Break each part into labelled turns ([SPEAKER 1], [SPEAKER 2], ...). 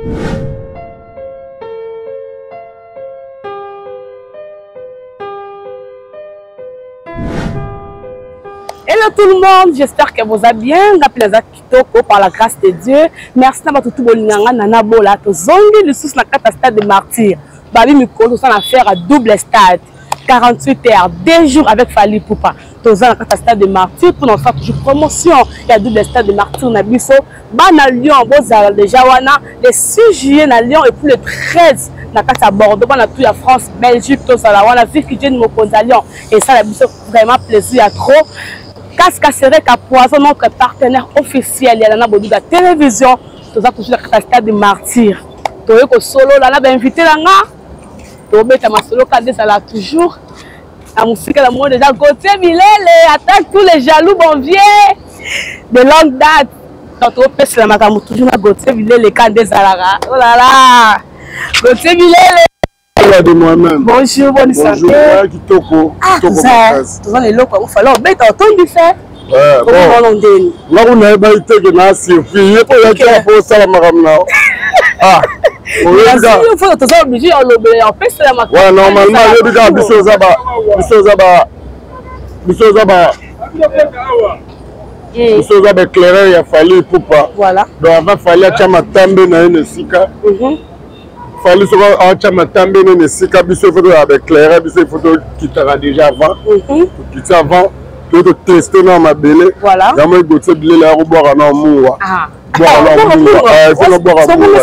[SPEAKER 1] Hello tout le monde, j'espère que vous allez bien. Nga pe naza kitoko par la grâce de Dieu. Merci na bato tout bolinga nga Nana Bola. Tozongi lisusu na kati ya stade de martyr. Babi mikolo toza na affaire à double stade. 48 heures, 2 jours avec Fally Ipupa. Toza na kati ya stade de martyr pour na faire toujours promotion ya double stade de martyr na biso. Bana Lyon bozala déjà wana le 6 juillet na Lyon et puis le 13 na kati ya Bordeaux bana tout ya France, Belgique tozala wana Vicky Jane mokonzi ya Lyon et ça na biso vraiment plaisir ya trop. Casque Sereka Poison notre partenaire officiel ya Nana Boduga Télévision toza toujours na kati ya stade de martyr. Toye kosolola na ba invité na nga tobeta masolo kaka nde ezala toujours na mosika na moni déjà Gauthier Bilele attaque tous les jaloux bon vieux de longue date. Donc topesela makambo toujours na Gauthier Bilele kaka nde ezalaka. Oh là là, Gauthier Bilele.
[SPEAKER 2] De moi-même.
[SPEAKER 1] Bonjour, bonne
[SPEAKER 2] Bonjour,
[SPEAKER 1] santé.
[SPEAKER 2] Ouais, kitoko,
[SPEAKER 1] Ah,
[SPEAKER 2] kitoko
[SPEAKER 1] toza
[SPEAKER 2] makasi.
[SPEAKER 1] toza na eloko yango fala obeta otondi fe.
[SPEAKER 2] Ouais, bon.
[SPEAKER 1] Okomona ndeni.
[SPEAKER 2] Nga kuna nayebaki te ke na surpris ye mpo oyaki awa mpo osala makambo na yo. Ah, oyebi kaka.
[SPEAKER 1] Faut toza obligé ya olobela ya opesela makambo.
[SPEAKER 2] Ouais, normalement oyebi kaka biso oza ba biso oza ba biso oza ba biso oza ba éclaireur ya Fally Ipupa.
[SPEAKER 1] Voilà.
[SPEAKER 2] Donc avant Fally atya matambe na ye na esika. Fally soki atya matambe na ye na esika biso il faut tozala ba éclaireur, biso il faut tokitaka déjà avant. Tokiti avant toye toteste na mabele.
[SPEAKER 1] Voilà.
[SPEAKER 2] Yango Gauthier Bilele ya kobwaka na mungwa.
[SPEAKER 1] Ah.
[SPEAKER 2] Bwaka na mungwa. Ah, il faut nabwaka mungwa.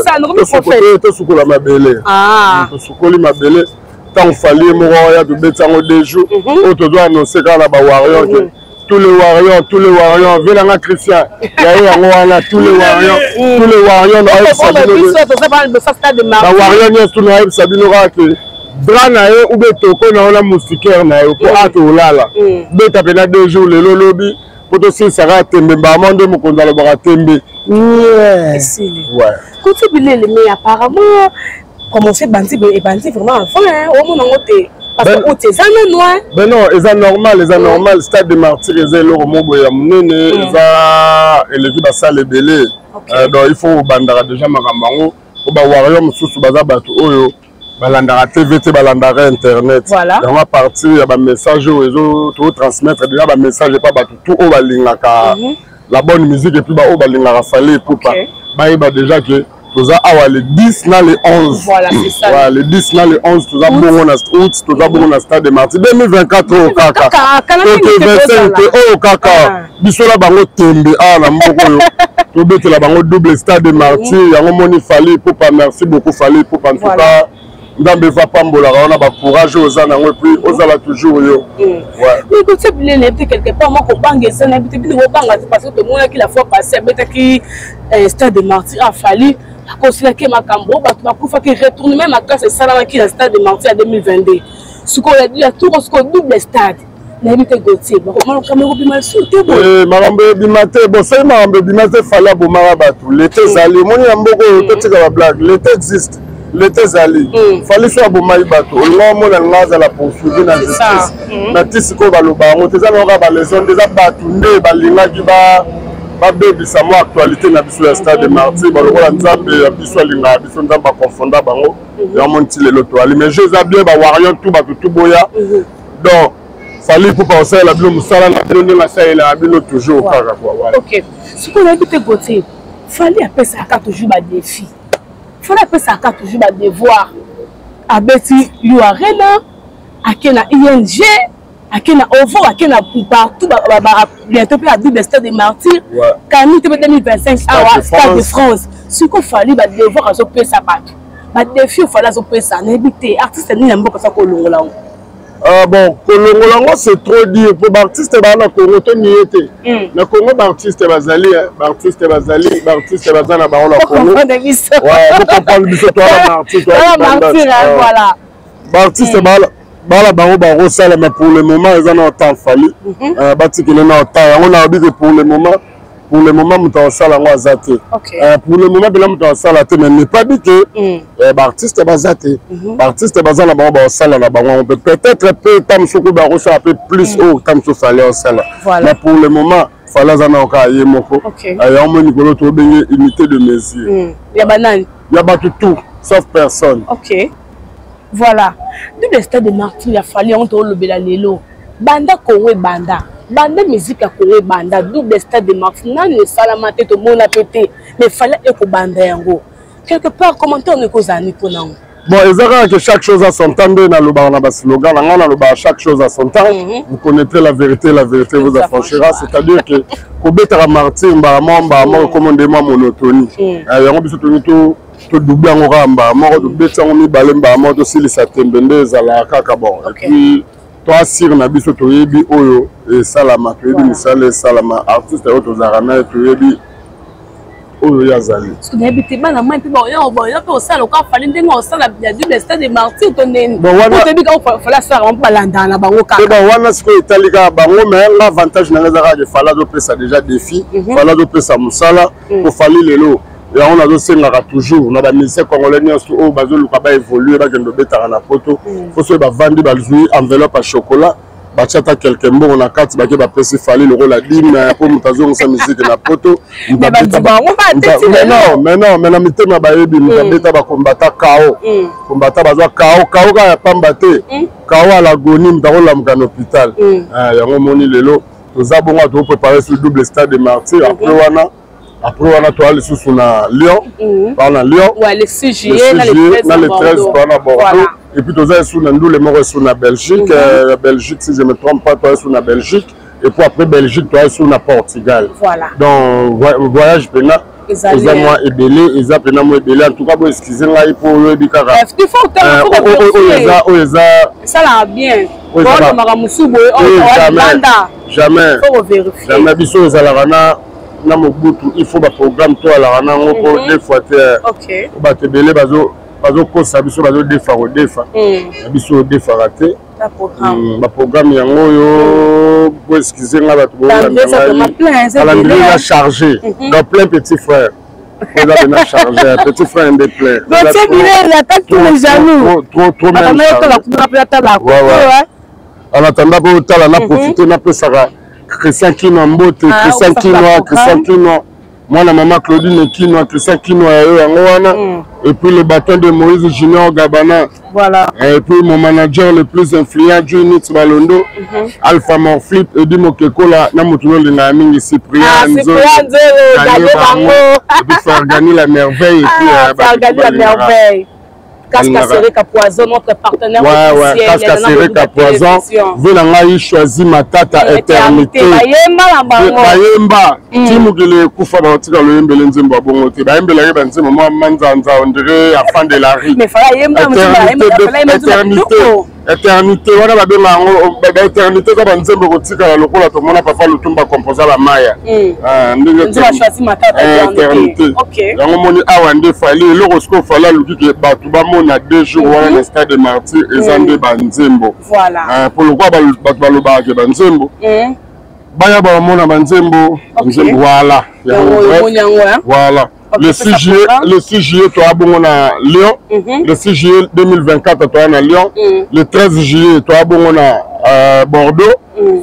[SPEAKER 2] Tosukola mabele.
[SPEAKER 1] Ah.
[SPEAKER 2] Tosukoli mabele. Ntango Fally ye moko aya tobeti yango 2 jours. Oyo tozo annoncer kaka na ba warriors ke tous les warriors, tous les warriors, velanga Christian, ya ye yango wana, tous les warriors, tous les warriors, nayebisa bino ba warriors nyonso nayebisa bino kaka ke drap na ye ou bien toko na yo na moustiquaire na yo po ate olala. Beta pena 2 jours lelo lobi po tosilisa kaka tembe mbama nde mokonzi alobaka tembe.
[SPEAKER 1] Esili.
[SPEAKER 2] Ouais.
[SPEAKER 1] Kuti Bilele, mais apparemment commencer bandi ebandi vraiment avant hein, omona yango te. Parce que août eza nanu hein.
[SPEAKER 2] Ben non, eza normal, eza normal. Stade de martyr eza eloko moko boye ya monene, eza eleki basala ebele. Donc il faut obandaka déjà makambo yango po ba warrior mosusu baza bato oyo balandaka TV te, balandaka internet.
[SPEAKER 1] Voilà.
[SPEAKER 2] Yango à partir ya ba message oyo ezo to transmettre déjà ba message epa bato tout oyo balingaka la bonne musique et puis ba oyo balingaka Fally Ipupa. Bayeba déjà que toza awa le 10 na le 11.
[SPEAKER 1] Voilà, c'est ça.
[SPEAKER 2] Voilà, le 10 na le 11 toza bongo na août, toza bongo na stade de martyr 2024 oyo kaka.
[SPEAKER 1] Kaka, kala mingi
[SPEAKER 2] Toke
[SPEAKER 1] te
[SPEAKER 2] 25 te
[SPEAKER 1] tozala.
[SPEAKER 2] oyo kaka.
[SPEAKER 1] Ah.
[SPEAKER 2] Biso na bango tembe awa na mboka oyo. Tobetela bango double stade de martyr. Yango moni Fally Ipupa, merci beaucoup Fally Ipupa. En tout cas, Nzambe va pambolaka wana ba courage oyo oza nango et puis ozala toujours yo. Ouais.
[SPEAKER 1] Mais Gauthier Bilele, nayebi te quelque part moko kobanga eza, nayebi te bino bobanga te parce que tomonaki la fois passée abetaki stade de martyr a Fally akosilaki makambo bato bakufaki retournement makasi esalamaki na stade de martyr ya 2022. Sikoyo ya tour sikoyo double stade. Nayebi te Gauthier, makambo ekobima lisusu te boye.
[SPEAKER 2] Makambo ebima te, bon soki makambo ebima te Fally abomaka bato. Leta ezali, omoni na mboka oyo totika ba blague, leta existe. Leta ezali. Fally soki abomaki bato, olinga omona linga azala poursuivi na justice. Na ti sikoyo baloba yango te, eza na kaka ba leçon nde eza bato nde balingaki babebisa mwa actualité na biso ya stade de martyr, balokola Nzambe ya biso alingaka biso, Nzambe akonfonda bango. Yango moni ti lelo toali. Mais jeu eza bien, ba warrior tout bato tout boya. Donc Fally Ipupa osalela bino mosala na bino ndenge asalelaka bino toujours kaka quoi. Voilà.
[SPEAKER 1] Ok. Sikoyo nayebi te Gauthier, Fally apesaka toujours ba défi. Fally apesaka toujours ba devoir. Abeti U Arena, ake na ING, ake na OVO, ake na partout, bientôt pe à double stade de martyr. Kani te pe 2025 awa stade de France. Sikoyo Fally ba devoir azopesa bato. Ba défi Fally azopesa, nayebi te artiste nini ya mboka aza kolongola yango.
[SPEAKER 2] Bon, kolongola yango c'est trop dire po ba artiste ba na Congo to nier te. Na Congo ba artiste bazali, hein, ba artiste bazali, ba artiste baza na bango na Congo.
[SPEAKER 1] Comprendre biso.
[SPEAKER 2] Ouais, faut comprendre biso toi ba artiste,
[SPEAKER 1] Toi ba artiste, hein, voilà.
[SPEAKER 2] Ba artiste ba bala bango bakosala, mais pour le moment eza na temps Fally. Batikele na temps yango na bi que pour le moment, pour le moment moto akosala yango aza te. Pour le moment mpena moto akosala te, mais n'est pas dit que ba artiste baza te. Ba artiste baza na bango bakosala na bango yango mpe peut-être mpe ta mosusu bakosala mpe plus oyo ta mosusu Fally akosala. Mais pour le moment Fally aza na kaka ye moko. Yango moni likolo tobenge unité de mesure.
[SPEAKER 1] Ya banani?
[SPEAKER 2] Ya bato tout sauf personne.
[SPEAKER 1] Ok, voilà, double stade de martyr ya Fally, yango toolobela lelo. Banda Congo ebanda, banda musique ya Congo ebanda, double stade de martyr nanu esalama te, tomona mpe te. Mais Fally ekobanda yango quelque part. Commentaire no ekozala ni mpona yango?
[SPEAKER 2] Bon, eza kaka que chaque chose a son temps. Nde nalobaka na baslogan na ngai, nalobaka: chaque chose a son temps. Vous connaîtrez la vérité, la vérité vous affranchira. C'est-à-dire que kobetaka martyr mbala moko mbala moko ekoma nde mwa monotonie. Yango biso tolingi todouble yango kaka mbala moko, tobeti yango mibale mbala moko, tosilisa tembe nde ezalaka kaka. Bon, et puis toasire na biso, toyebi oyo esalama, toyebi misala esalama. Artiste oyo tozalaka na ye, toyebi oyo ye azali.
[SPEAKER 1] Nayebi te, bana mai mpe baoya mpe osala loka Fally ndenge osala ya double stade de martyr to ndeni? Toyebi kaka Fally asalaka, mpo balandaka na bango kaka.
[SPEAKER 2] Bon, wana sikoyo etali kaka bango. Mais nga, avantage na nga eza kaka ke Fally azopesa déjà défi, Fally azopesa mosala. Po Fally lelo, yango nazosengaka toujours na bamusicien congolais nyonso oyo bazoluka baévolue, bakende obetaka na poto, fo soki bavandi, bazwi enveloppe ya chocolat, batia ata quelque mbongo na kati, bake bapesi Fally lokola dîme, mpo moto azongisa musique na poto. Mais non, mais non, mais na mitema bayebi moto abeta bakombata kao kombata, bazwa kao kao kaka ya pamba te, kao à l'agonie, moto akolamuka na hôpital. Yango moni lelo toza bongo, toprépare sur double stade de martyr. Après wana toya lisusu na Lyon, toa na Lyon.
[SPEAKER 1] Ouais, le 6 juillet.
[SPEAKER 2] Na le 13 toa na Bordeaux. Et puis toza esu na ndule moko esu na Belgique. Belgique, si je me trompe pas, toa esu na Belgique et puis après Belgique, toa esu na Portugal. Donc voyage mpena eza mwa ebele, eza mpena mwa ebele. En tout cas, bo excuse ngai mpo oyebi kaka oyo eza.
[SPEAKER 1] Esalaka bien, makambo mosusu boye.
[SPEAKER 2] Jamais, jamais. Biso ezalaka na Mobutu, il faut baprogramme to alaka nango mpo deux fois te. Bato ebele bazokosa biso, bazodefa kodefa na biso, odefaka te. Baprogramme yango oyo, bo excuse nga, bato
[SPEAKER 1] bolandanga,
[SPEAKER 2] eza chargé. Donc plein, petit frère, eza pena chargé, petit frère nde plein.
[SPEAKER 1] Trop,
[SPEAKER 2] trop même. En attendant, mpo otala, na profite, napesaka Christian Kinwa mbote. Christian Kinwa, Christian Kinwa, mwana mama Claudine Kinwa, Christian Kinwa ya yo yango wana. Et puis le bâton de Moïse Junior Gabana. Et puis mon manager le plus influent, Junit Balondo, Alpha Morflip, Edi Mokekola na motu nolinga mingi, Cyprien
[SPEAKER 1] Nzolo,
[SPEAKER 2] et puis Fargani la merveille, et puis
[SPEAKER 1] Fargani la merveille. Casca Sereka Poison, notre partenaire.
[SPEAKER 2] Ouais, Casca Sereka Poison. Vela ngai choisi Matata éternité.
[SPEAKER 1] Bayemba na bango.
[SPEAKER 2] Bayemba. Ti mokili ekufa, batika loyembele nzembo ya bongo te. Bayembelaki banzembo mwa manzanza, on dirait enfant de la rue.
[SPEAKER 1] Mais fala yemba.
[SPEAKER 2] Éternité, éternité wana babenga yango baéternité, eza banzembo ekotikala lokola tomona papa Lutumba composa bamaya
[SPEAKER 1] ndenge
[SPEAKER 2] éternité yango. Moni awa nde Fally eloko sikoyo, Fally aluki ke bato bamona 2 jours wana na stade de martyr, eza nde banzembo, po lokola bato balobaka ke banzembo baya bamona banzembo nzembo, voilà. Voilà, le 6 juillet, le 6 juillet toya bongo na Lyon. Le 6 juillet 2024 toya na Lyon. Le 13 juillet toya bongo na Bordeaux.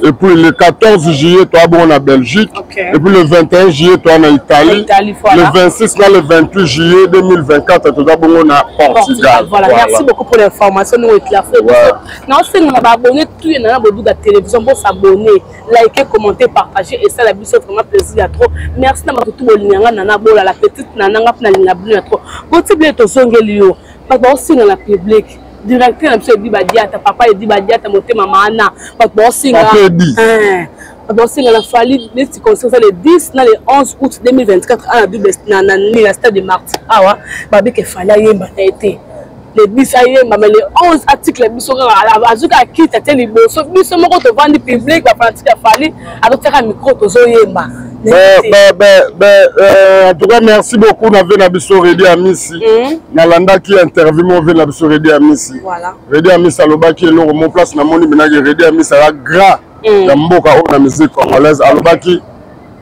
[SPEAKER 2] Et puis le 14 juillet toya bongo na Belgique. Et puis le 21 juillet toya na Italie.
[SPEAKER 1] Italie, voilà.
[SPEAKER 2] Le 26 na le 28 juillet 2024 toza bongo na Portugal.
[SPEAKER 1] Voilà. Merci beaucoup pour l'information nous éclaircir. Naosenga na baabonné tout ye na Boduga Télévision, bosabonner, liker, commenter, partager, et ça la biso vraiment plaisir ya trop. Merci na bato tu bolinganga nana bola la petite nana, nga mpona linga bino ya trop. Botibile, tozongeli yo. Bato baosenga na public, directeur na biso Edi Badiata, papa Edi Badiata, motema maana. Bato baosenga, bato baosenga na Fally neti concert eza le 10 na le 11 août 2024 ana double na stade de martyr awa. Babike Fally ayemba na ye te le 10, ayemba, mais le 11 article biso kaka azwi kaka kiti atie liboso, biso moko tovandi public, bafanatique ya Fally, azotiaka micro, tozoyemba.
[SPEAKER 2] En tout cas, merci beaucoup na ve na biso Redi Amisi. Nalandaki interview mo ve na biso Redi Amisi. Redi Amisi alobaki eloko mo place, namoni menaki Redi Amisi aza grand ya mboka oyo na musique congolaise. Alobaki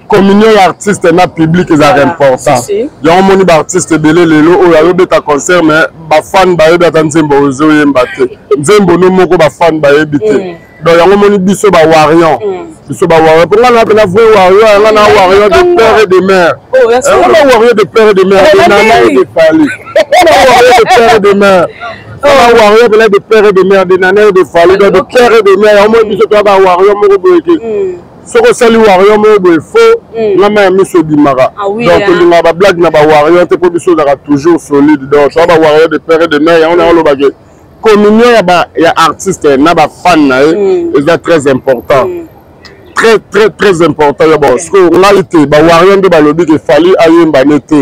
[SPEAKER 2] communion ya artiste na public ezalaka important. Yango moni baartiste ebele lelo oyo ayobeta concert, mais bafan bayebi ata nzembo ozoyemba te, nzembo no moko bafan bayebi te. Donc yango moni biso bawarrior. Biso ba warrior, mpo nga na pena vrai warrior, nga na warrior de père et de mère.
[SPEAKER 1] Oh, ya
[SPEAKER 2] Nga na warrior de père et de mère, de nana et de Fally. Nga na warrior de père et de mère. Nga na warrior pena de père et de mère, de nana et de Fally, donc de père et de mère. Yango moi biso toya ba warrior moko boye ke. Soki osali warrior moko boye faux, nga mai ya miso ebimaka.
[SPEAKER 1] Ah oui,
[SPEAKER 2] Donc
[SPEAKER 1] hein.
[SPEAKER 2] tolingaka ba blague na ba warrior te mpo biso ozalaka toujours solide. Donc toya ba warrior de père et de mère, yango na olobake communion ya ba ya artiste na ba fan na ye eza très important. Très très très important ya bon. Sikoyo ngai te, ba warrior nde balobi ke Fally ayemba ne te,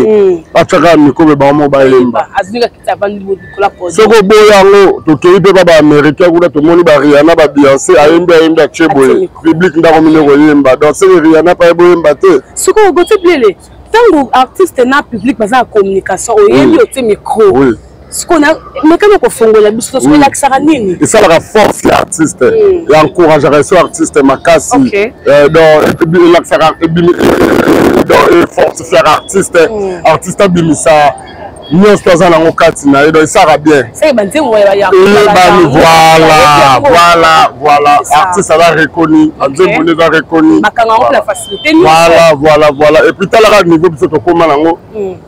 [SPEAKER 2] batiaka micro mpe bango moko bayemba.
[SPEAKER 1] Azwika kiti, avandi likolo ya podium.
[SPEAKER 2] Soki oboya yango, tokei mpe ba baaméricain kuna, tomoni ba Rihanna, ba Beyoncé, ayembi, ayembi, atie boye
[SPEAKER 1] micro.
[SPEAKER 2] Public ndako mine koyemba. Donc soki Rihanna mpe ayebi oyemba te.
[SPEAKER 1] Sikoyo Gauthier Bilele, ntango artiste na public baza na communication, oyebi, otie micro, sikoyo mekani kofongola biso, soki elakisaka nini?
[SPEAKER 2] Esalaka force ya artiste, ya encourageaka eso artiste makasi. Donc elakisaka, donc efortifiaka artiste, artiste abimisa nyonso aza nango kati na ye. Donc esalaka bien.
[SPEAKER 1] Seke banzembo ya
[SPEAKER 2] Eyebani, voilà,
[SPEAKER 1] C'est ça.
[SPEAKER 2] artiste aza reconnu, banzembo nde eza reconnu.
[SPEAKER 1] Bakanga yango mpe na facilité nyonso.
[SPEAKER 2] Voilà, et puis talaka niveau biso tokóma nango,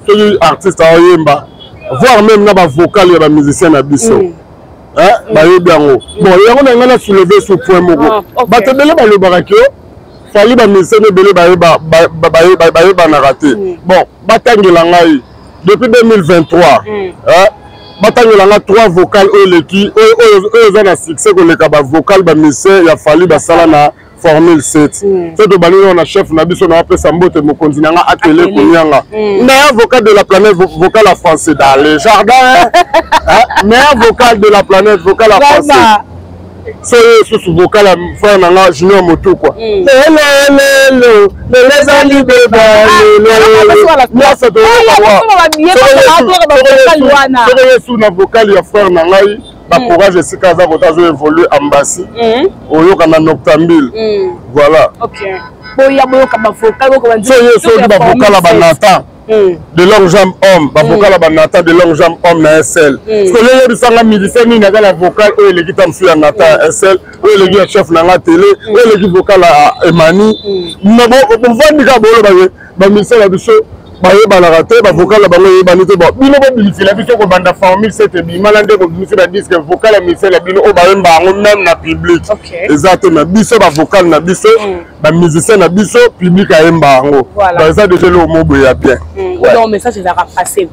[SPEAKER 2] soki artiste aoyemba, voire même na bavocal ya bamusicien na biso, hein, bayebi yango. Bon, yango na ngai na soulever sur point moko. Bato ebele balobaka ke Fally, bamusicien ebele bayebanaka te. Bon, batangela ngai depuis 2023, hein, batangela nga trois vocal oyo eleki, oyo eza na succès koleka bavocal bamusicien ya Fally basala na Formule 7. So tobandi nao na chef na biso, na apesa mbote, mokonzi na nga Atele.
[SPEAKER 1] Atele.
[SPEAKER 2] Konianga, meilleur vocal de la planète, vocal à français dans les jardins, hein, meilleur vocal de la planète, vocal à français. So ye lisusu vocal ya frère na nga Junior Motukwa, lelelelo lelo ezali beba nyonso. Soki yesu na vocal ya frère na ngai bacourage, esika aza kota, azo évolue ambasi, oyoka na Noctambile, voilà.
[SPEAKER 1] Boya boyoka bavocal, boyoka.
[SPEAKER 2] So ye soki bavocal ya banatan de longue jambe homme, bavocal ya banatan de longue jambe homme na SL. Parce que oyebisanga musicien nini aza na vocal oyo eleki ta mosusu ya Natan ya SL, oyo eleki ya chef na nga tele, oyo eleki vocal ya Emani? Mais bovandi kaka, bolobake bamusicien na biso bayebanaka te, bavocal na bango eyebani te. Bon, bino bobimisela biso kobanda Formule 7 ebimala nde kobimisi badisque, vocal ya musicien na bino oyo bayemba yango même na public eza te. Mais biso bavocal na biso, bamusicien na biso, public ayemba yango. Donc eza déjà eloko moko boye ya bien.
[SPEAKER 1] Donc message ezalaka passé.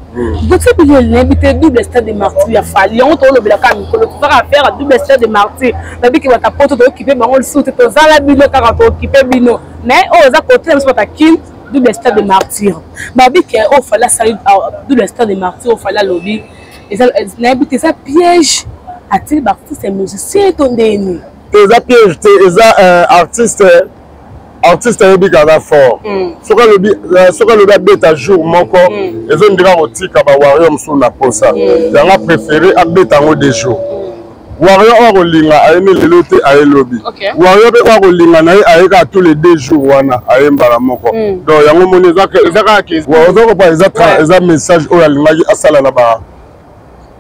[SPEAKER 1] Gauthier Bilele, nayebi te, double stade de martyr ya Fally, yango tolobelaka mikolo, tozaka affaire ya double stade de martyr. Nabiki bata poto, tookipe bango lisusu te, tozala bino kaka, tookipe bino. Mais oyo eza kote na biso bata Kin, double stade de martyr, babiki oyo Fally asali double stade de martyr, oyo Fally alobi, nayebi te, eza piège atili baartiste ya musicien to ndeni?
[SPEAKER 2] Eza piège te, eza artiste ayebi kaka fort. Soki alobi abeta jour moko, ezondika kotika bawarrior mosusu na posa. Yango apréféré abeta yango 2 jours. Warrior oyo akolinga ayemi lelo te, ayelobi. Warrior mpe oyo akolinga na ye, aye kaka tous les 2 jours wana, ayembaka moko. Donc yango moni eza kaka oza kopa, eza message oyo alingaki asala na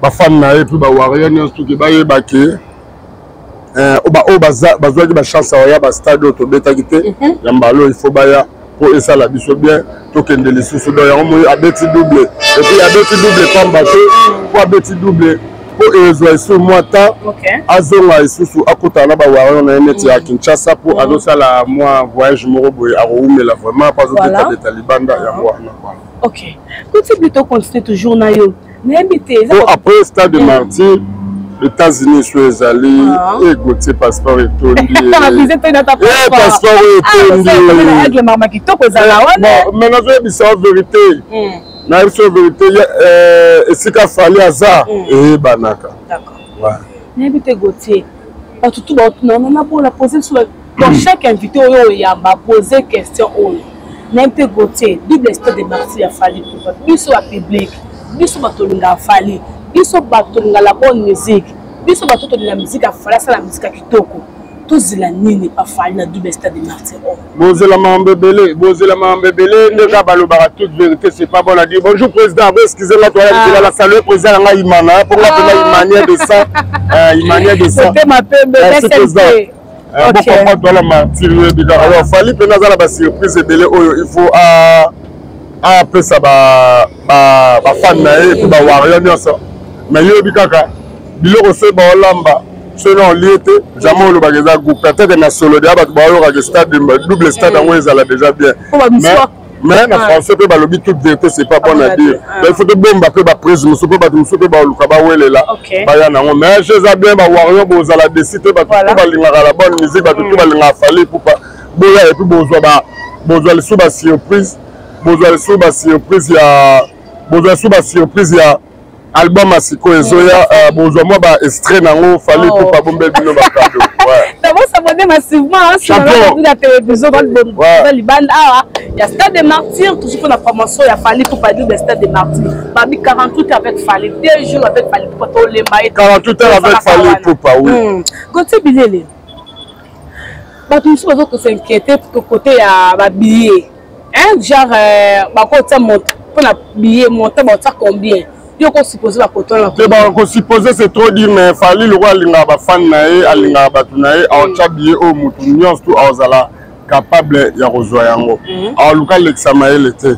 [SPEAKER 2] bafan na ye mpe bawarrior nyonso, tuki bayeba ke oyo bazwaki bachance ya bastade oyo tobetaki te ya mbala oyo, il faut baya mpo esala biso bien, tokende lisusu. Donc yango moi abeti double, et puis abeti double pamba te, mpo abeti double mpo ezwa lisusu mwa temps, azonga lisusu, akutana na bawarrior na ye neti ya Kinshasa, mpo azosala mwa voyage moko boye, akowumela vraiment, mpo azobetabeta libanda. Yango wana.
[SPEAKER 1] Ok, kuti plutôt continue toujours na yo, nayebi te.
[SPEAKER 2] Po après stade de martyr, États-Unis so ezali e Gauthier, passeport etondi, passeport oyo etondi.
[SPEAKER 1] Mama kitoko ezala wana.
[SPEAKER 2] Mais nazoyebisa yo vérité, nayebisa yo vérité, esika Fally aza eyebanaka.
[SPEAKER 1] Nayebi te, Gauthier, bato tu baotuna nabola pose biso. Donc chaque invité oyo oyamba pose question oyo. Nayebi te, Gauthier, double stade de martyr ya Fally Ipupa, biso ya public, biso bato tolingaka Fally, biso bato tolinga la bonne musique, biso bato tolinga musique ya Fally, asala musique ya kitoko, tozela nini bafally na double stade de martyr oyo?
[SPEAKER 2] Bozela makambo ebele, bozela makambo ebele. Nde kaka balobaka, toute vérité c'est pas bon à dire. Bonjour président, bo excuse nga, toala nzela na salue président na ngai Imana, mpo nga mpena Imania de sang, Imania de sang.
[SPEAKER 1] Motema pembe.
[SPEAKER 2] Merci président. Bocomprendre toala martyr, yoyebi kaka. Alors Fally mpena aza na basurprise ebele oyo il faut apesa bafan na ye et puis bawarrior nyonso. Mais yoyebi kaka, biloko soki baolamba, soki na olie te, jamais olobaka eza goût. Peut-être na solo deya bato baoyokaka stade, double stade yango ezala déjà bien, mais na français mpe balobi toute vérité c'est pas bon à dire. Donc il faut tobomba mpe baprise mosusu mpe bato mosusu mpe baluka bawelela baya nango. Mais je eza bien, bawarrior bozala desi te. Bato to balingaka la bonne musique, bato to balingaka Fally Ipupa, boya. Et puis bozwa, bozwa lisusu basurprise, bozwa lisusu basurprise ya, bozwa lisusu basurprise ya album ya sikoyo ezoya. Bozwa mwa ba extrait nango. Fally Ipupa bombeli bino bacadeau.
[SPEAKER 1] S'abonner massivement sur la télévision dans libanda awa ya Stade de Martyr, toujours pour la promotion ya Fally Ipupa, double Stade de Martyr. Babi 48 heures avec Fally, 2 jours avec Fally Ipupa, tolemba ye.
[SPEAKER 2] 48 heures avec Fally Ipupa, oui.
[SPEAKER 1] Gautier Bilele, bato mosusu bazokos'inquiéter côté ya babillet, genre bakotia mpona billet montant bakotia combien? Yo kosupose bakotola?
[SPEAKER 2] Te, bakosupose c'est trop dire. Mais Fally lokwa alingaka bafan na ye, alingaka bato na ye, aotya billet oyo motu nyonso tu aozala capable ya kozwa yango. Aoluka alekisa mayele te,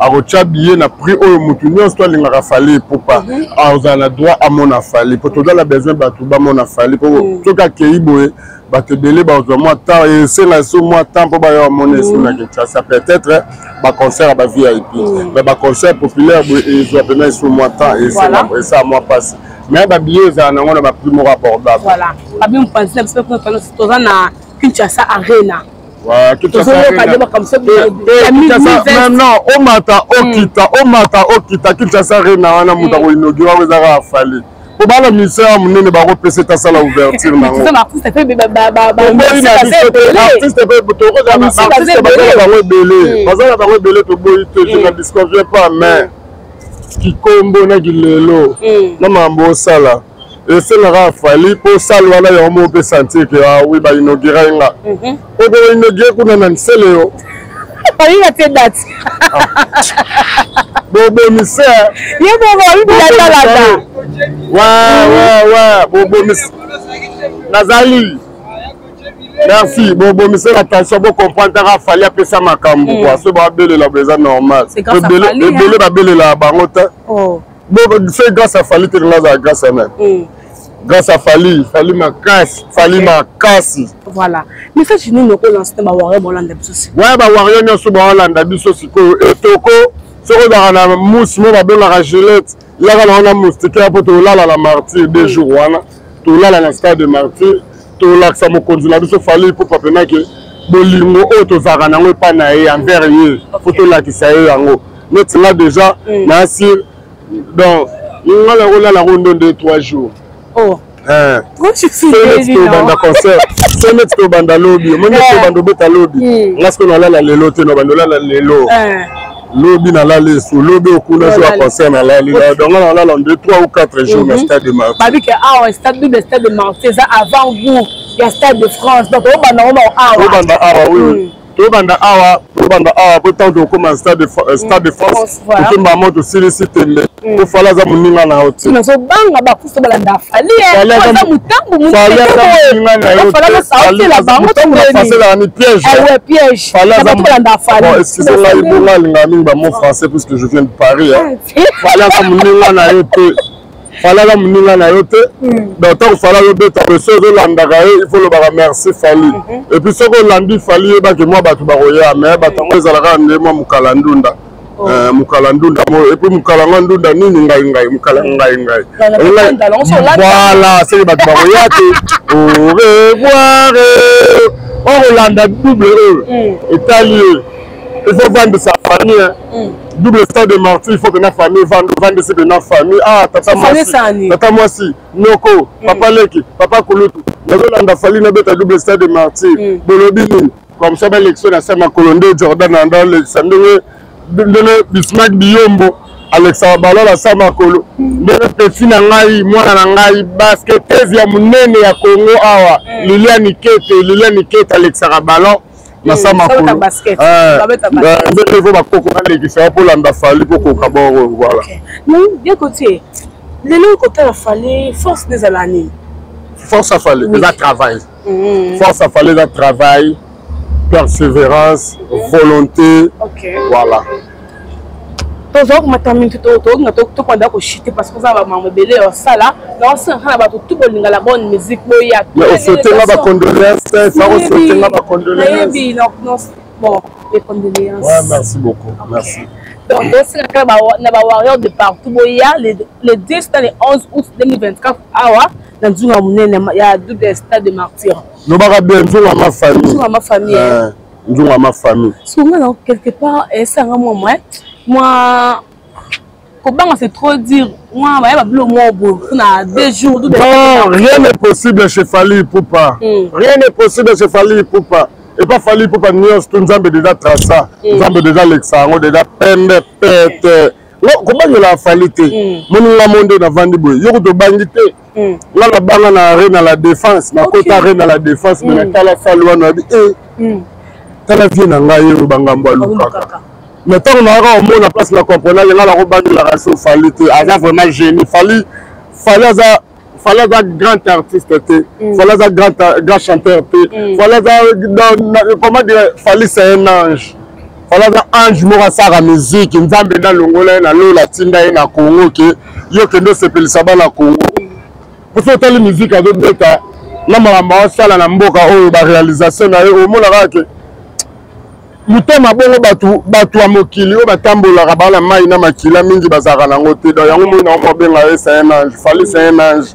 [SPEAKER 2] akotya billet na prix oyo motu nyonso to alingaka Fally Ipupa azala na droit amona Fally, po tozala besoin bato bamona Fally. Po soki akei boye, bato ebele bazwa mwa temps, esenga so mwa temps mpo baya bamona esu na Kinshasa. Peut-être baconcert ya ba VIP, mais baconcert populaire boye ezwa mpena esu mwa temps, esala mwa mpasi. Mais babillet ezala nango na baprix moko abordable.
[SPEAKER 1] Voilà, babi mopanzi na biso, toza na Kinshasa Arena.
[SPEAKER 2] Non, omata okita, omata okita, Kinshasa Arena wana moto akoinaugurer yango eza kaka Fally, po bana ministère ya monene bakopesa ete asala ouverture nango. Artiste mpe artiste baza na bango ebele, baza na bango ebele, toboyi te, je ne disconviens pas. Mais kikombo na kilelo na makambo osala esengaka Fally mpo sale wana yango moko mpe sentir ke ah oui, bainaugurer nga. Okoinaugurer kuna na nsele yo.
[SPEAKER 1] Olinga te date.
[SPEAKER 2] Bobomisa.
[SPEAKER 1] Ye moko obibilatalata.
[SPEAKER 2] Ouais, bobomisa nazali, merci. Bobomisela attention, bocomprendre kaka Fally apesa makambo kua. So babelela bo eza normal, ebele babelelaka bango te. C'est grâce à Fally te, nga azala grâce à même grâce à Fally. Fally makasi, Fally makasi.
[SPEAKER 1] Voilà, message nini okolancer na bawarrior bolanda biso sikoyo?
[SPEAKER 2] Waya, bawarrior nyonso baolanda biso sikoyo, etoko soki ozalaka na mousse mo babengaka Gillette, yaka na wana moustiquaire, mpo tolala na Martyr 2 jours wana, tolala na Stade de Martyr, tolakisa mokonzi na biso Fally Ipupa mpenake bolingo oyo tozalaka nango epai na ye, envers ye. Fo tolakisa ye yango. Neti nga déjà na sur, donc nga nakolala ngo ndonde 3 jours.
[SPEAKER 1] Oh.
[SPEAKER 2] Neti tobanda concert, so neti tobanda lobi, omoni neti tobanda obeta lobi, nga sikoyo nalala lelo te, nabanda olala lelo, lobi nalali esu, lobi okuna jour ya concert nalali. Donc nga nalala nde 3 ou 4 jours na Stade de Martyr.
[SPEAKER 1] Babi ke awa stade, double Stade de Martyr eza avant goût ya Stade de France, donc obanda ngo awa.
[SPEAKER 2] Tobanda awa, oui, tobanda awa, tobanda awa po ntango tokóma Stade de France, tokemba mo tosilisi tembe, po Fally aza moninga na yo te.
[SPEAKER 1] Nazobanga bakusa balanda Fally, aza motambu.
[SPEAKER 2] Moninga na yo
[SPEAKER 1] te,
[SPEAKER 2] ni piège.
[SPEAKER 1] Piège. Balanda Fally.
[SPEAKER 2] Bon, excusez ngai, bonga alingaka mingi bamo français puisque je viens de Paris. Fally aza moninga na yo te, Fally aza moninga na yo te. Donc ntango Fally azobeta, so ozolandaka ye, il faut lobaka merci Fally. Et puis soki olandi Fally, yebaki mwa bato bakoya, mais bato yango ezalaka nde mwa mokala ndunda, mokala ndunda mo, et puis mokala ngo ndunda nini, ngai ngai mokala ngai ngai. Voilà, seki bato bakoya te. Au revoir. Okolanda double oyo etali ye, il faut vandisa famille. Double Stade de Martyr, il faut pena famille vandisi pena famille. Ah, tata mwasi, tata mwasi, noko, papa leki, papa kulutu, nazolanda Fally, nabeta double Stade de Martyr, bolobi nini? Comme ça balekisa na se makolo nde Jordan anda olekisa ndenge ndenge Bismark Biyombo alekisaka ballon na sa makolo, ndenge petit na ngai, mwana na ngai, basketteuse ya monene ya Congo awa, Liliane Kete, Liliane Kete alekisaka ballon na sa makolo. Ndenge fo bakoko balekisa mpo landa Fally mpo koka bongo, voilà.
[SPEAKER 1] Bien côté lelo kotala Fally, force ezala nini?
[SPEAKER 2] Force ya Fally eza travail. Force ya Fally eza travail, persévérance, volonté. Voilà.
[SPEAKER 1] Tozwa komata mingi, tokokinga tokwanda kochite parce que oza bamambo ebele ya osala. Naosenga na bato tu bolinga la bonne musique, boya.
[SPEAKER 2] Mais osouhaite nga bacondoléance, fa osouhaite nga bacondoléance.
[SPEAKER 1] Nayebi, bon, les condoléances.
[SPEAKER 2] Ouais, merci beaucoup. Merci.
[SPEAKER 1] Donc tosenga kaka na bawarrior de partout, boya le 10 na le 11 août 2024 awa na nzunga monene ya double stade de martyr.
[SPEAKER 2] Lobaka bien, nzunga ma famille.
[SPEAKER 1] Nzunga ma famille.
[SPEAKER 2] Nzunga ma famille.
[SPEAKER 1] Songa na quelque part esanga mwa mwa mwa kobanga, c'est trop dire, mwa baya babilo mwa boye mpona 2 jours.
[SPEAKER 2] Non, rien n'est possible chez Fally Ipupa. Rien n'est possible chez Fally Ipupa. Epa Fally Ipupa nyonso to Nzambe déjà traça, Nzambe déjà alekisa yango déjà pembe pete. Kobangela Fally te. Moninga mo nde navandi boye, yo kutu obangi te. Nga nabanga na Arena la Défense, nakota Arena la Défense, me natala sale wana, abi e tala vie na ngai oyo bangambo alukaka. Mais ntango nayaka komona place na comprendre, nga nakobangelaka so Fally te. Aza vraiment génie, Fally. Fally aza, Fally aza grand artiste te, Fally aza grand chanteur te, Fally aza, comment dire, Fally c'est un ange. Fally aza ange moko asalaka musique. Nzambe nde alongola ye na lola, atinda ye na Congo ke yo kende osepelisa bana Congo. Poso otali musique azobeta na makambo aosala na mboka oyo, baréalisation na ye, omonaka ke motema bongo. Bato ya mokili oyo batambolaka baa na mai na makila mingi bazalaka nango te. Donc yango moi nango babenga ye c'est un ange. Fally c'est un ange.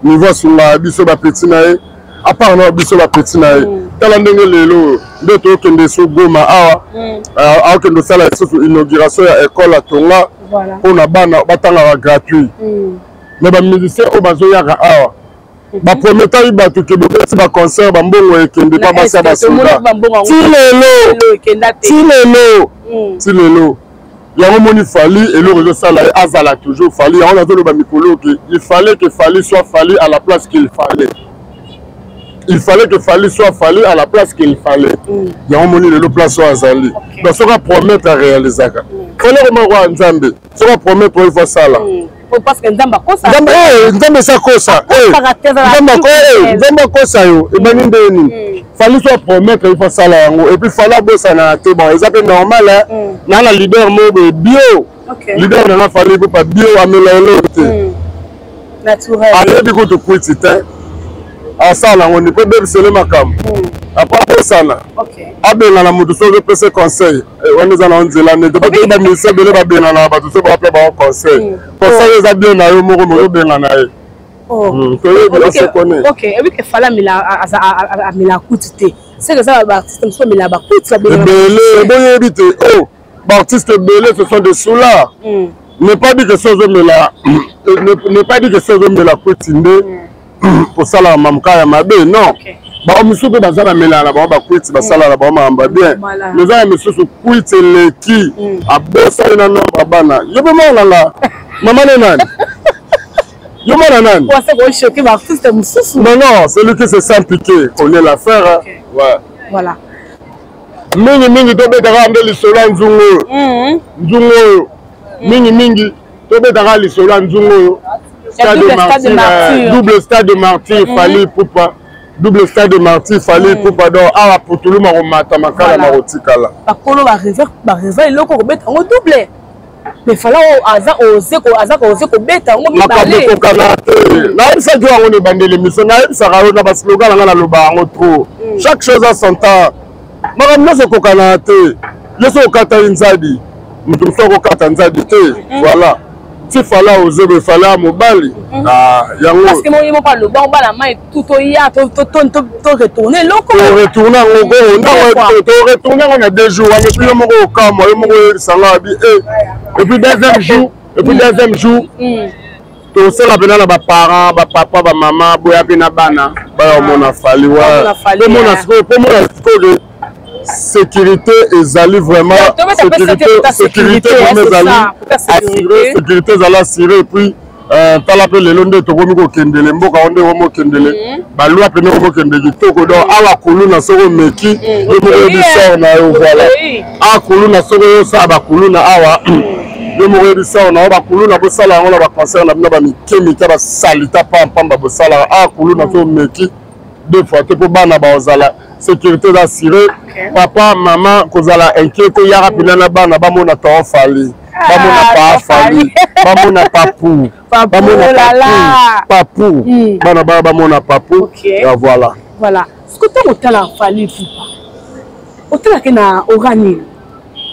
[SPEAKER 2] Niveau asungaka biso bapeti na ye, à part na biso bapeti na ye, tala ndenge lelo nde tokende so Goma awa, aokende osala lisusu inauguration ya école atonga mpona bana batangaka gratuit. Mais bamusicien oyo bazoyaka awa, baprometaki bato ke bobeti baconcert, bambongo ekende mpa basi ya basoda. Ti lelo, ti lelo, ti lelo. Yango moni Fally, eloko ezosala ye azala toujours Fally. Yango nazoloba mikolo ke il fallait que Fally soit Fally à la place qu'il fallait. Il fallait que Fally soit Fally à la place qu'il fallait. Yango moni lelo place oyo azali. Donc soki apromettre, aréalisaka. Fally komako ya Nzambe, soki apromettre oyo, ifo asala.
[SPEAKER 1] Parce que Nzambe akosa.
[SPEAKER 2] Nzambe esi akosa, Nzambe akosa yo ebandi nde nini? Fally so apromettre, il faut asala yango. Et puis Fally abosanaka te. Bon, eza mpe normal na leader moko boye bio, leader nanga Fally Ipupa bio, amela eloko te, ayebi kutu kwiti te, asala yango ndi mpo ebebisele makambo. Apo abosana, abengana motu soki ozopesa conseil wana, eza na nzela nde te. Po bamusicien ebele babengana bato so bapla bango conseil. Conseil eza bien na yo moko, moyo obengana ye. Toyebi, on se connaît.
[SPEAKER 1] Ok, ebi ke Fally amela kuti te, seke eza baartiste mosusu amela bakuti.
[SPEAKER 2] Ebele, boyebi te. Oh, baartiste ebele, ce sont des soulards. N'est pas dit que so ozomela, n'est pas dit que so ozomela kuti nde kosalaka mamuka ya mabe. Non, bango misusu mpe baza bamelaka na bango bakwiti, basalaka bango makambo ya bien. Mais eza ya misusu, kwiti eleki, abosani na nombre bana. Yo mpe mwana nanga, mama ne nani? Yo mwana nani?
[SPEAKER 1] Choquer baartiste mosusu.
[SPEAKER 2] Non, non, celui qui se sent piqué connaît l'affaire. Ouais.
[SPEAKER 1] Voilà.
[SPEAKER 2] Mingi mingi tobetaka nde lisolo ya nzungu oyo, nzungu oyo mingi mingi tobetaka lisolo ya nzungu oyo, stade de martyr, double stade de martyr, Fally Ipupa, double stade de martyr, Fally Ipupa. Donc awa putulu makomata, makala makotikala.
[SPEAKER 1] Bakolo barêver eloko kobeta yango double, mais Fally aza ose, aza ose kobeta yango.
[SPEAKER 2] Makambo ekokana te. Nayebisaki yango na ebandeli émission, nayebisaka yo na baslogan nanga, naloba yango trop: chaque chose a son temps. Makambo nyonso ekokana te. Yo so okataki nzadi, moto mosusu akokata nzadi te. Voilà, ti Fally ozebe, Fally ya mobali yango.
[SPEAKER 1] Parce que moi moko aloba bana mai tout toya toretourne eloko.
[SPEAKER 2] Toretourne yango, toretourne yango na 2 jours wana. Et puis yo moko okamwa, yo moko oyebisanga abi et puis deuxième jour, et puis deuxième jour tosala mpena na baparent, bapapa, bamama, boya mpe na bana baya omona Fally. Pomona sikoyo, pomona sikoyo sécurité ezali vraiment, sécurité vraiment ezali assuré, sécurité ezali assuré. Et puis tala mpe lelo nde tokomi kokendele mboka o, nde komi okendele balwa pene, komi okende kitoko. Donc awa kuluna soki omeki, yo moko oyebi sort na yo. Voilà, awa kuluna soki oyosala bakuluna awa, yo moko oyebi sort na yo. Bakuluna bosala yango na baconcert na bino bamike mike, basalita pampamba bosalaka. Awa kuluna soki omeki. Deux fois te, mpo bana baozala sécurité eza assuré. Papa, mama, kozala inquiet te, yaka mpena na bana bamona tonton Fally, bamona pa Fally, bamona papu, bamona papu, bana bana bamona papu. Ya voilà.
[SPEAKER 1] Voilà, soki ntango otala Fally Ipupa, otalaki na ora nini?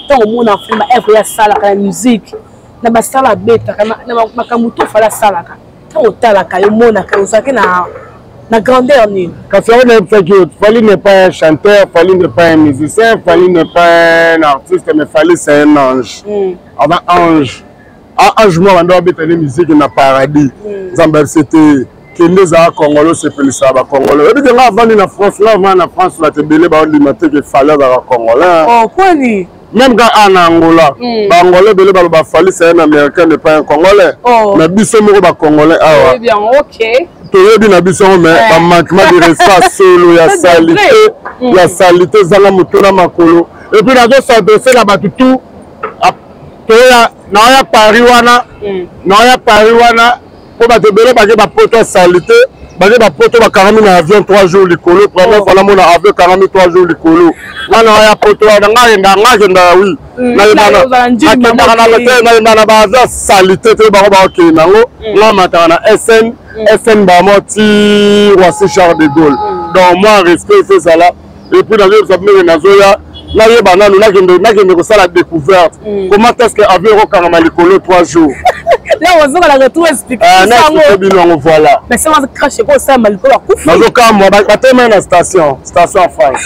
[SPEAKER 1] Ntango omona Fally, baœuvre ye asalaka na musique, na basala abetaka, na makambo to Fally asalaka, ntango otalaka yo, omonaka ozalaki na grandeur nini?
[SPEAKER 2] Kasi yango nayebisaki yo, Fally n'est pas un chanteur, Fally n'est pas un musicien, Fally n'est pas un artiste, mais Fally, c'est un ange. Aza ange. Ange moko banda babeta nde musique na paradis. Nzambe ayebisi ete kende, ezala Congolais, osepelisaka Bacongolais. Oyebi ke nga avandi na France, nga avandi na France, bato ebele baondima te ke Fally azalaka Congolais.
[SPEAKER 1] Oh, kwani?
[SPEAKER 2] Même quand en Angola, Baangolais ebele baloba Fally, c'est un Américain, n'est pas un Congolais. Mais biso moko Bacongolais awa toyebi na biso yango, mais bamanquement de respect, solo ya saleté, ya saleté ezanga moto na makolo. Et puis nazos'adresser na bato tout toya naoya Paris wana, naoya Paris wana, mpo bato ebele bake bapoto ya saleté, bake bapoto, bakangami na avion 3 jours likolo. Première fois namona avion ekangami 3 jours likolo. Nga naoya poto wana, nga akenda, nga akenda, oui, nakendaka na na baavion ya saleté te. Bango bakokende yango, nga mataka na SN SN bamo ti Roissy Charles de Gaulle. Donc moi, respect efo ezala. Et puis nazoyebisa ndenge nazoya, nayeba nanu, nakende kosala découverte comment est ce que avion ekokangama likolo 3 jours.
[SPEAKER 1] Là ozonga retour, explique.
[SPEAKER 2] Naexplique bino yango, voilà.
[SPEAKER 1] Mais ça crash ekosalama likolo, akufi.
[SPEAKER 2] Nazokamwa, batelemai na station ya France,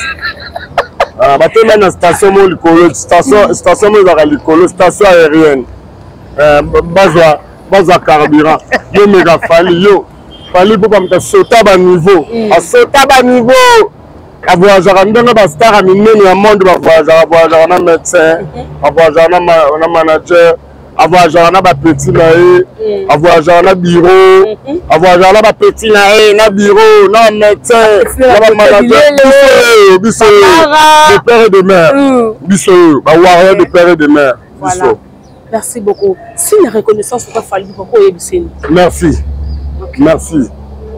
[SPEAKER 2] batelemai na station mo likolo, station mo ezalaka likolo, station aérienne, bazwa carburant. Yo meka Fally, yo Fally mpo bamoto asota baniveau, asota baniveau, avoyageaka ndenge bastar ya minene ya monde bavoyageaka. Avoyageaka na médecin, avoyageaka na manager, avoyageaka na bapetits na ye, avoyageaka na bureau, avoyageaka na bapetits na ye, na bureau, na médecin, na bamanager. Biso oyo de père et de mère, biso oyo bawarrior de père et de mère, biso.
[SPEAKER 1] Merci beaucoup. Signe ya reconnaissance oka Fally, papa, oyebiseni.
[SPEAKER 2] Merci, merci.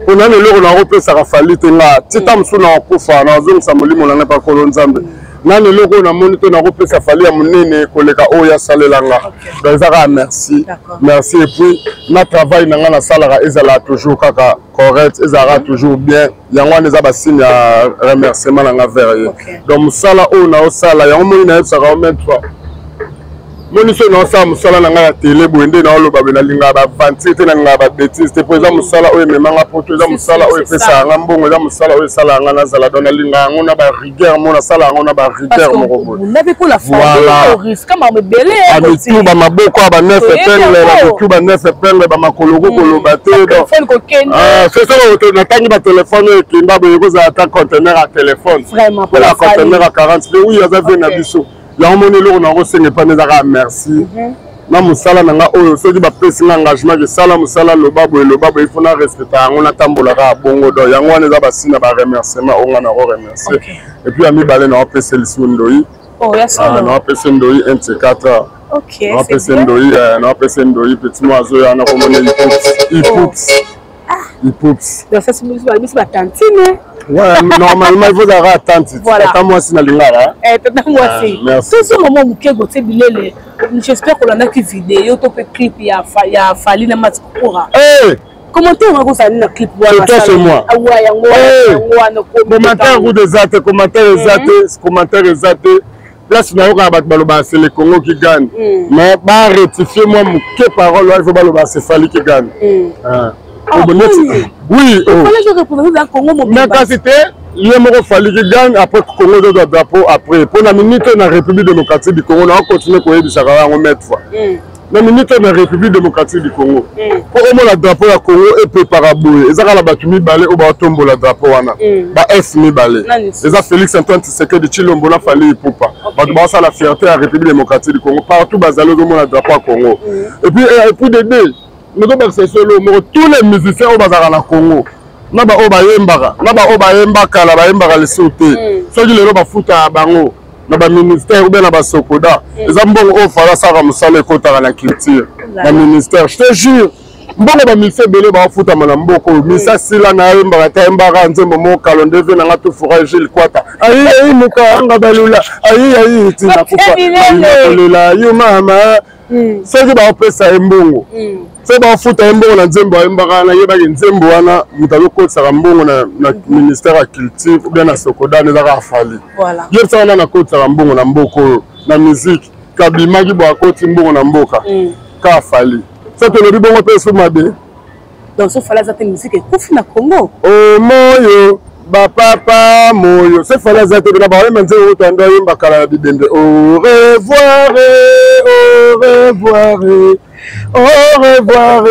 [SPEAKER 2] Mpo nani eloko nakopesaka Fally te, nga tita mosusu na kokufa, nazongisa molimo na ngai mpa Kolo Nzambe. Nani eloko oyo namoni te nakopesa Fally ya monene koleka oyo asalela nga? Donc eza kaka merci, merci. Et puis na travail na nga nasalaka ezalaka toujours kaka correct, ezalaka toujours bien. Yango wana eza basigne ya remerciement na nga vers ye. Donc mosala oyo naosala yango, moni nayebisaka yo maintes fois, moni soki naosala mosala na ngai ya tele boye, nde naoloba boye, nalingaka baaventure te, nalingaka babêtises te, mpo eza mosala oyo ememanga poto, eza mosala oyo epesaka nga mbongo, eza mosala oyo esalaka nga nazala. Donc nalingaka yango na barigueur mo, nasala yango na barigueur moko boye. Amitu bamaboko ya baneuf épingle, bamotu baneuf épingle, bamakolo koloba te. Soki natangi batelefone oyo ekenda boye, ekozala ata conteneur ya telefone mpona conteneur ya 40. Oui, aza vie na biso. Yango moni eloko nakosenga epani eza kaka merci na mosala na nga oyo. Soki bapesi nga engagement ke sala mosala, loba boye, loba boye, ifo na respecta yango, natambola kaka bongo. Donc yango wana eza basi na baremerciement oyo nga nako remercier. Et puis ya mibale, naopesa lisusu ndoi, naopesa ndoi 1 4, naopesa ndoi, naopesa ndoi petit mo azoya na komona Ipups, Ipups.
[SPEAKER 1] Biso batantine.
[SPEAKER 2] Ouais, normalement il faut ozalaka attentif. Tata mwasi nalingaka.
[SPEAKER 1] Tata mwasi, tozonga mwa moke. Gotie Bilele, j'espère kolandaki video to mpe clip ya Fally na Mati Kokora. Commentaire wana kozala nini na clip?
[SPEAKER 2] Wana c'est moi.
[SPEAKER 1] Yango wana.
[SPEAKER 2] Commentaire kuta eza te, commentaire eza te, commentaire eza te. Place nayokaka bato balobaka c'est le Congo qui gagne, mais barectifie mwa moke parole wana, il faut baloba c'est Fally qui gagne. Oui, mais kasi te, ye moko Fally qui gagne, après Congo ezozwa drapeau après. Mpo na minute oyo na République démocratique du Congo, na ocontinue koyebisaka yango maintes fois, na minute oyo na République démocratique du Congo, mpo omona drapeau ya Congo epepaka boye, eza kaka na bato mibale oyo baotombola drapeau wana, ba f mibale, eza Félix Antoine Tshisekedi Tshilombo na Fally Ipupa. Bato baosala fierté ya République démocratique du Congo, partout bazali, ozomona drapeau ya Congo. Et puis de deux, nozobakisa esolo moko, tous les musiciens oyo bazalaka na Congo, na baoyo bayembaka, na baoyo bayemba kala, bayembaka lisusu te, soki lelo bafutaka bango na baministère ou bien na basokoda, eza mbongo oyo Fally asalaka mosala ekotaka na culture na ministère, je te jure. Mbongo ba musiciens ebele baofutama na mboka oyo. Misa sila na ayembaka te, ayembaka nzembo moko kalonde ve na nga tofura Gilles Kwata. Ayi ayi mukanga balula, ayi ayi tina kufa. Kolela yo mama. Soki baopesa ye mbongo, soki baofuta ye mbongo na nzembo ayembaka wana, yebaki nzembo wana moto azokotisaka mbongo na ministère ya culture ou bien na Sokodan eza kaka Fally. Yebisaka nani akotisaka mbongo na mboka oyo na musique, kabimaki bo akoti mbongo na mboka kaka Fally. Soki tolobi bongo mpe esu mabe.
[SPEAKER 1] Donc so Fally aza te, musique ekufi na Congo.
[SPEAKER 2] O moyo bapapa moyo, so Fally aza te bena baoyemba nzembo moto ando ayemba kala na bibembe. Au revoir, au revoir, au revoir,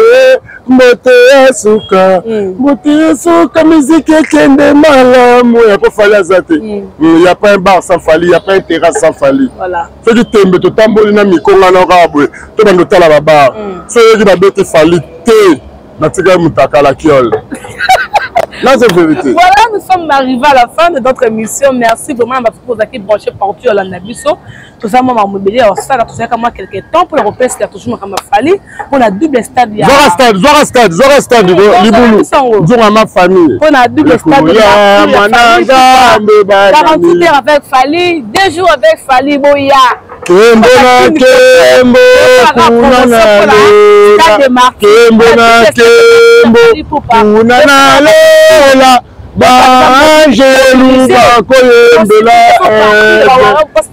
[SPEAKER 2] mbote ya suka, mbote ya suka, musique ekende malamu. Ya ko Fally aza te, ya pas un bar sans Fally, ya pas un terrasse sans Fally. Soki tembe totamboli na mikonga na kaka boye, to bando tala ba bar, soki oyoki babeti Fally te, natikali mutakala kiole. Là, c'est vérité.
[SPEAKER 1] Voilà, nous sommes arrivés à la fin de notre émission. Merci vraiment à vous qui branché partout à la biso. Tout ça, moi, mobili au salle, tout ça, comme moi, quelques temps pour le repère, c'est toujours comme Fally pour la double stade.
[SPEAKER 2] Zora stade, Zora stade, Zora stade, Libulu. Zora ma famille.
[SPEAKER 1] Pour la double stade.
[SPEAKER 2] Ya, mananga,
[SPEAKER 1] 48 heures avec Fally, 2 jours avec Fally, Boya.
[SPEAKER 2] Kembo na kembo kuna na lela, kembo na kembo kuna na lela, baangelu bakoyembela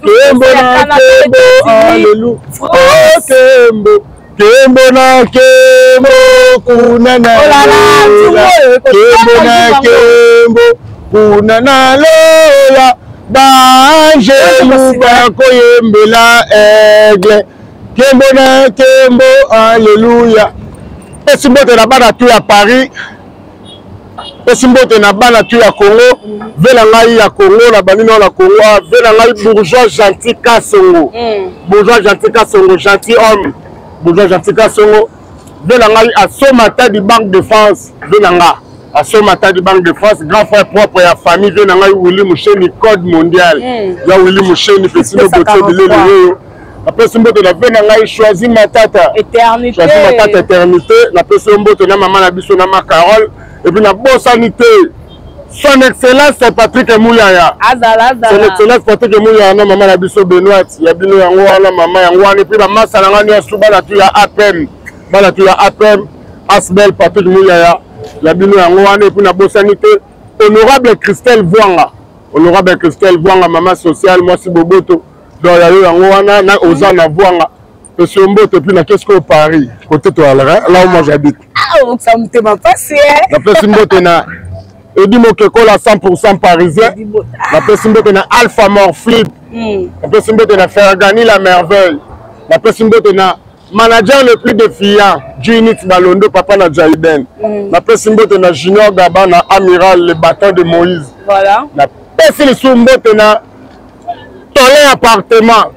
[SPEAKER 2] kembo na kembo, alelu oh kembo, kembo na kembo kuna na lela, kembo na kembo kuna na lela, baangelu bakoyembela aigle, kembo na kembo, alléluia. Pesi mbote na bana tu ya Paris, pesi mbote na bana tu ya Congo, ve na ngai ya Congo, na bandi na Congo, ve na ngai bourgeois gentil Kasongo, bourgeois gentil Kasongo, gentil homme, bourgeois gentil Kasongo, ve na ngai asomata du Banque de France, ve na nga asomata du Banque de France, grand frère propre ya famille, ve na ngai Willy Musheni, code mondial ya Willy Musheni, pesi mbote bilele oyo. Napesi mbote na ve na ngai Choisi Matata,
[SPEAKER 1] éternité,
[SPEAKER 2] Choisi Matata éternité, napesi yo mbote na mama na biso na ma Carole, et puis nabosani te son excellence Patrick Muyaya,
[SPEAKER 1] azala azala,
[SPEAKER 2] son excellence Patrick Muyaya na mama na biso Benoît ya bino yango wana, mama yango wana, et puis bamasa na ngai nyonso bana tu ya APM, bana tu ya APM Asbel Patrick Muyaya ya bino yango wana, et puis nabosani te honorable Christelle Voanga, honorable Christelle Voanga, mama sociale, mwasi boboto. Donc ya yo yango wana na oza na Voanga, pesi yo mbote, puis na qu'est-ce que Paris côté toalaka là où moi j'habite.
[SPEAKER 1] Ah, okisa motema pasi.
[SPEAKER 2] Napesi mbote na Edi Mokekola 100% parisien, napesi mbote na Alpha Morflip, napesi mbote na Fergani la merveille, napesi mbote na manager le plus défiant Junit Balondo, papa na Jaiden, napesi mbote na Junior Gaba na Amiral le bâton de Moïse.
[SPEAKER 1] Voilà.
[SPEAKER 2] Napesi lisusu mbote na Tolin appartement,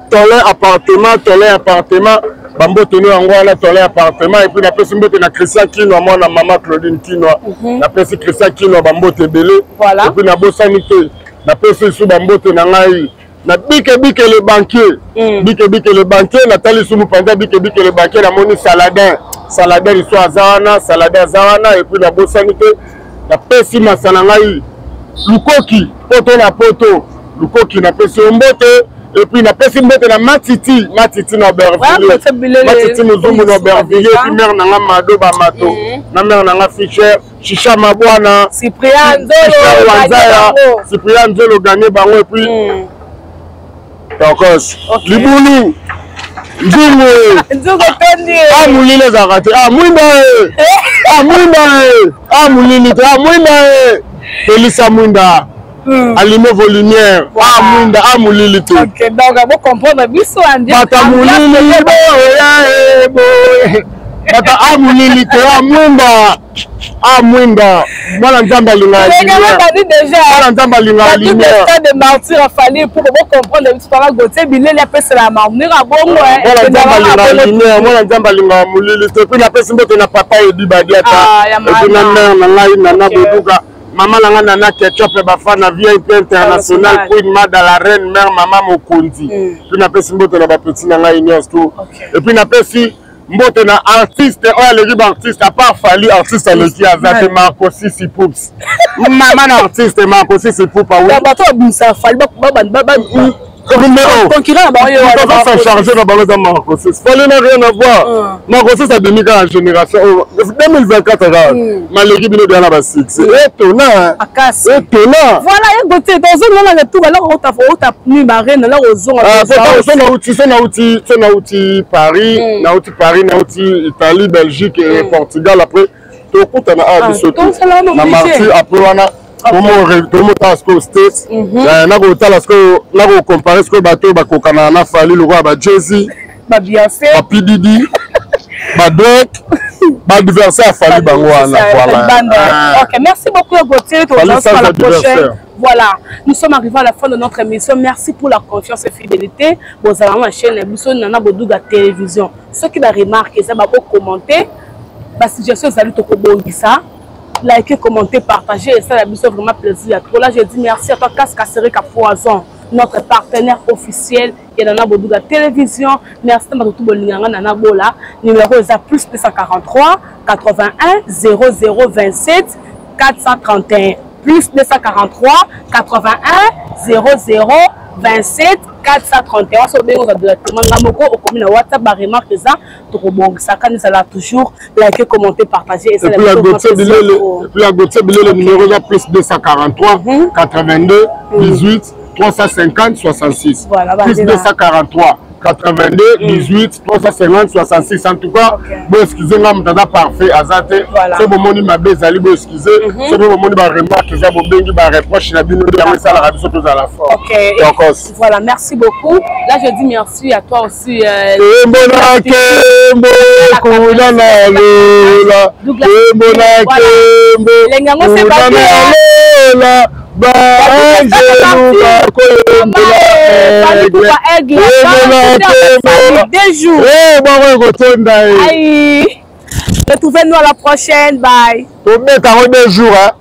[SPEAKER 2] Tolin appartement, Tolin appartement, bambote no yango wana Tolin appartement. Et puis napesi mbote na Christian Kinwa, mwana mama Claudine Kinwa, napesi Christian Kinwa bambote ebele.
[SPEAKER 1] Voilà.
[SPEAKER 2] Et puis nabosani te, napesi lisusu bambote na ngai na Bike Bike le banquier, Bike Bike le banquier, natali lisusu mopanzi Bike Bike le banquier, namoni Saladin, Saladin lisusu aza wana, Saladin aza wana. Et puis nabosani te, napesi masa na ngai Lukoki poto na poto, Lukoki napesi yo mbote. Et puis napesi mbote na Matiti, Matiti na Aubervilliers, Matiti Muzumbu na Aubervilliers, et puis mère na nga Mado Bamato, na mère na nga Fischer, Chicha Mabwana,
[SPEAKER 1] Cyprien Nzolo,
[SPEAKER 2] Wanzaya, Cyprien Nzolo gagné bango. Et puis Tokos, Libulu Nzungu,
[SPEAKER 1] Nzungu tondi,
[SPEAKER 2] ah molili ezalaka te, ah mwinda e, ah mwinda e, ah molili te, ah mwinda e, pelisa mwinda, allume vos lumières, ah mwinda, ah molili te.
[SPEAKER 1] Ok, donc bo comprendre biso.
[SPEAKER 2] Bata molili boya e boye, bata ah molili te, ah mwinda, ah mwinda, mwana Nzambe alingaka lumière, mwana Nzambe alingaka lumière.
[SPEAKER 1] Stade de martyr afali pour bo comprendre biso tala Gauthier Bilele apesela marmure abongo.
[SPEAKER 2] Mwana Nzambe alingaka lumière, mwana Nzambe alingaka molili te. Puis napesi mbote na papa Edi Badiata, et puis na mère na ngai Nana Boduka, mama na ngai Nana Ketchup, bafana VIP international, Queen Mada la reine mère, mama mokonzi. Puis napesi mbote na bapeti na ngai nyonso tout. Et puis napesi Mbote na artiste oyo aleki ba artiste à part Fally, artiste aleki aza te, Marco Sisi Pups. Mama na artiste Marco Sisi Pupa, oui.
[SPEAKER 1] Bato babimisa Fally
[SPEAKER 2] numéro
[SPEAKER 1] concurrent na bango ye wana.
[SPEAKER 2] Sa charge na bango eza Marco Sisi. Fally n'a rien à voir. Marco Sisi abimi kaka na génération oyo 2024 kaka. Maleki bino deja na ba succès. Etona.
[SPEAKER 1] Makasi.
[SPEAKER 2] Etona.
[SPEAKER 1] Voilà, ye Gauthier, tozonga na retour alors ota ota ni barene alors ozonga.
[SPEAKER 2] So nauti so nauti so nauti Paris, nauti Paris, nauti Italie, Belgique et Portugal. Après tokutana awa biso na martyr. Après wana tomotala sikoyo States, nakotala sikoyo, nakocompare sikoyo bato oyo bakokana na Fally lokola ba Jay-Z,
[SPEAKER 1] ba Beyoncé,
[SPEAKER 2] ba PDD, ba Drake, baadversaire ya Fally bango wana.
[SPEAKER 1] Voilà. Ok, merci beaucoup Gauthier,
[SPEAKER 2] à
[SPEAKER 1] la prochaine. Voilà, nous sommes arrivés à la fin de notre émission. Merci pour la confiance et fidélité. Bozala na chaîne biso Nana Boduga Télévision. Ceux qui ba remarque eza ba commenter, ba suggestion ezali, tokobongisa. Likez, commentez, partagez et ça biso vraiment plaisir. Trop là, je dis merci à toi Casque Serika Poison, notre partenaire officiel ya Nana Boduga Télévision. Merci na bato tu bolinganga Nana Bola. Numéro eza plus 243 81 00 27 431, plus 243 81 00 27 431. So obengi, oza directement nga moko, okomi na WhatsApp. Baremarque eza, tokobongisaka. Ezala toujours liker, commenter, partager.
[SPEAKER 2] Et puis ya Gauthier Bilele, et puis ya Gauthier Bilele, numéro eza plus 243 82 18 350 66.
[SPEAKER 1] Voilà.
[SPEAKER 2] Plus 243 82 18 350 66. En tout cas, boexcuse nga, moto aza parfait aza te. So bomoni mabe ezali, boexcuse. So mpe bomoni baremarque eza, bobengi, bareproche na bino nde yango esalaka biso tozala fort.
[SPEAKER 1] Ok. Voilà, merci beaucoup. Là, je dis merci à toi aussi.
[SPEAKER 2] Kembo na kembo kuna na lola, kembo na kembo kuna na lola, baangelu bakoyembela
[SPEAKER 1] aigle. 2 jours.
[SPEAKER 2] Bango ekotonda
[SPEAKER 1] ye. Retrouvez-nous à la prochaine. Bye.
[SPEAKER 2] Tobeta yango 2 jours.